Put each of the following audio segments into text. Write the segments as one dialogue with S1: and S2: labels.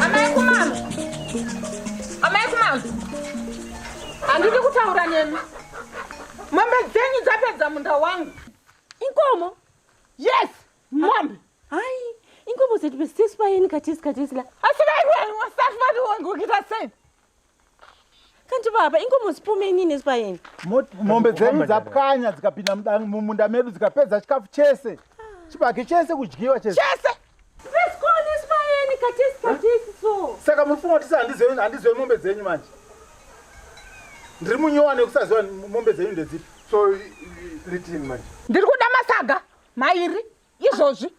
S1: Amai Kumalo, amai Kumalo, handidi kutaura nemi. Mombe dzenyu dzapedza munda wangu.
S2: Inkomo?
S1: Yes, mombe.
S2: Hayi, inkomo zethu besisesibayeni khathesi khathesi la.
S1: Asi vaisati vati kuita sei?
S2: Kanti baba, inkomo ziphume nini esibayeni?
S3: Mombe dzenyu dzapwanya dzikapinda mumunda medu dzikapedza chikafu chese. Chibage chese kudyiwa chese.
S1: Chese.
S2: Besikhona esibayeni khathesi khathesi so.
S3: Saka muri kufunga kuti handizive mombe dzenyu manje? Ndiri munyowani yekusaziva mombe dzenyu ndedzipi.
S4: So lithini manje?
S1: Ndiri kuda masaga mairi izvozvi.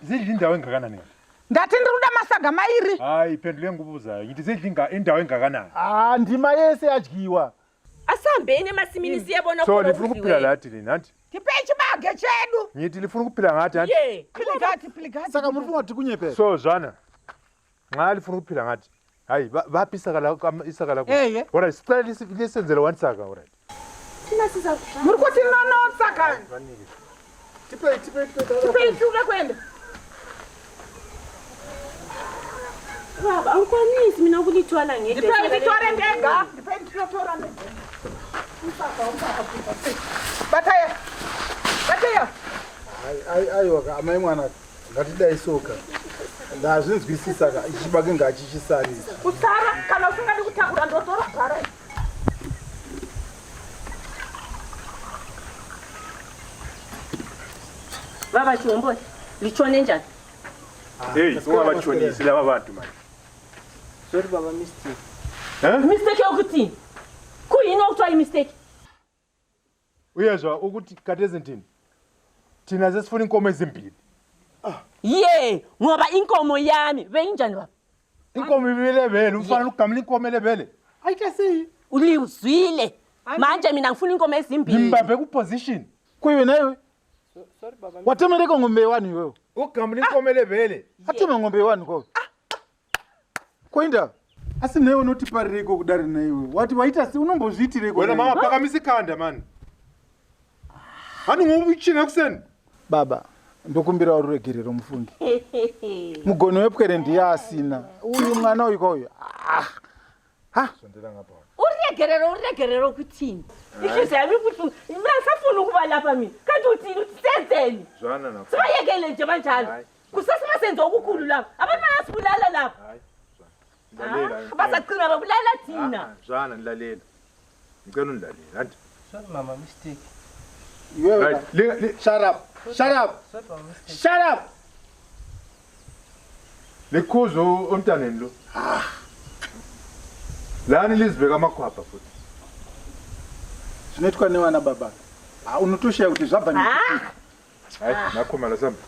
S4: Zidla indawo engakanani?
S1: Ndati ndiri kuda masaga mairi.
S4: Hayi, phendula engubuzayo. Ngithi zidla indawo engakanani?
S3: Ah, ndima yese yadyiwa.
S2: Asihambeni emasimini siyebona
S4: So lifuna ukuphila lathi nini anti?
S1: Tipei chibage chedu.
S4: Ngithi lifuna ukuphila ngathi anti?
S2: Yeah.
S1: Piligati, piligati.
S3: Saka muri kufunga kuti kunyepera?
S4: So zwana. Nxa lifuna ukuphila ngathi. Hayi, baphi isaka lakho isaka lakho.
S1: Eye.
S4: Alright, sicela lisenzele one saka alright.
S2: Thina siza
S1: Muri kuti nonotsa kani?
S4: Vanike.
S3: Tipei, tipei, tipei.
S1: Tipei tiuda kuenda.
S2: Baba, angikwanisi mina ukulithwala ngedwa.
S1: Ndipei nditore ndega. Ndipei ndinotora ndega. Umsaka, umsaka, Bataya. Bataya.
S3: Aiwa ka amai mwana ngatidai soka. Ndazvinzwisisa ka ichi chibage ngachichisarisa.
S1: Kusara kana usingadi kutakura ndotora bhara.
S2: Baba Chihombo, litshone njani?
S4: Hey, ungabatshonisi laba bantu manje.
S5: Sorry baba mistake.
S4: Eh?
S2: Mistake yokuthini? Kuyini okuthiwa i-mistake?
S4: Uyezwa ukuthi khathesi thina thina sesifuna inkomo ezimbili.
S2: Ye, ngoba inkomo yami beyinjani baba?
S4: Inkomo ibile umfana ugamula inkomo elebele.
S3: Aita sei?
S2: Ulizwile. Manje mina ngifuna inkomo ezimbili.
S4: Ngimbambe ku position.
S3: Kuiwe naiwe?
S5: Sorry baba.
S3: Watemereka ng'ombe yewani iwewe?
S4: Ugamula inkomo elebele.
S3: Atema ng'ombe yewani ko? Koinda. Asi newe unotiparireko kudari naiwe. Wati waita sei unombozviitireko?
S4: Wena
S3: naiwe?
S4: mama phakamisa ikhanda mani. Hani ngobuchina ekuseni.
S3: Baba, ndokumbira ruregerero mufungi. Mugoni wepwere ndiye asina. Uyu mwana uyu kauyu. Ah. Ha.
S4: Sondela ngapha.
S2: Uregerero, uregerero kuthini? Inhliziyo yami ibuhlungu. Mina ngisafuna ukuba lapha mina. Kanti uthini? Uthi senzeni?
S4: Zwana nakho.
S2: Sibayekele nje banjalo.
S4: Hayi.
S2: Kusasa basenze okukhulu lapha. Abantu bayasibulala lapha.
S4: Hayi. Zwana. Lalela.
S2: Ah, Bazagcina babulala thina.
S4: Ah, Zwana nilalela. Ngicela unilalele anti.
S5: Sorry mama mistake.
S3: Iwewe.
S4: Right. Li, li,
S3: Shut up. Shut up.
S5: Sorry baba mistake.
S3: Shut up.
S4: likhuzo umntaneni lo. Lani lizibeka amakhwapha futhi.
S3: Zvinoitwa nevana baba. Ah, unotoshaya kuti zvabva ne.
S2: Ah,
S4: Hayi, nakhuma la samba.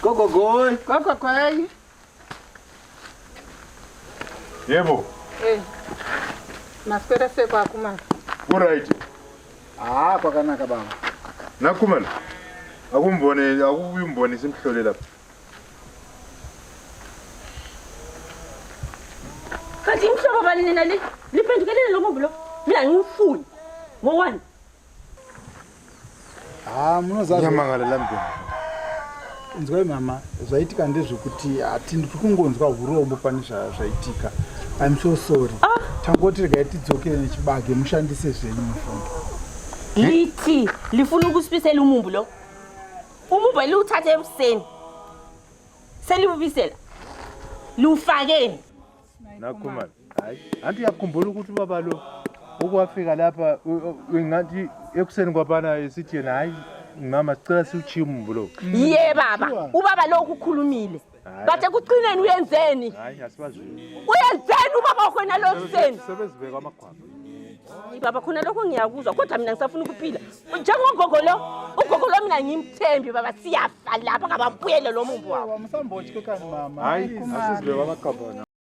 S3: Gogogoi.
S1: Gogogoi.
S4: Yebo.
S1: Eh. Maswera sei kwakumara?
S4: Uright.
S3: Ah, kwakanaka baba.
S4: Nakhuma la. Akumbone, akubuye umbone simhlole lapha.
S2: Kanti imhlobo bani nina le? Liphendukelele lo mumbu lo. Mina ngiwufuni. Ngowani?
S3: Ah, munozazi.
S4: Ngiyamangala lami.
S3: Inzwai mama, zvaitika ndezvekuti hatindi tikungonzwa urombo pane zvaitika. I'm so sorry. Tangoti regai tidzokere nechibage mushandise zvenyu mufunge.
S2: Lithi lifuna ukusibisela umumbu lo. Umumbu eliwuthathe ekuseni. Seliwubisela. Liwufakeni.
S4: Nakhuma. Hayi, anti uyakhumbula ukuthi ubaba lo ukwafika lapha ngathi ekuseni kwabana esithi yena hayi mama sicela siwuchiye umumbu lo.
S2: Ye baba, ubaba lokhu ukhulumile.
S4: Hayi.
S2: Bathe kucineni uyenzeni?
S4: Hayi asibazwile.
S2: Uyenzeni ubaba khona lo ekuseni?
S4: Sebezibeka amakhwapha.
S2: Hayi baba khona lokho ngiyakuzwa kodwa mina ngisafuna ukuphila. Njengogogo lo, ugogo lo mina ngimthembi baba siyafa lapha ngababuyele lo mumbu wabo.
S3: Musambotye kani mama.
S4: Hayi asizibeka amakhwapha.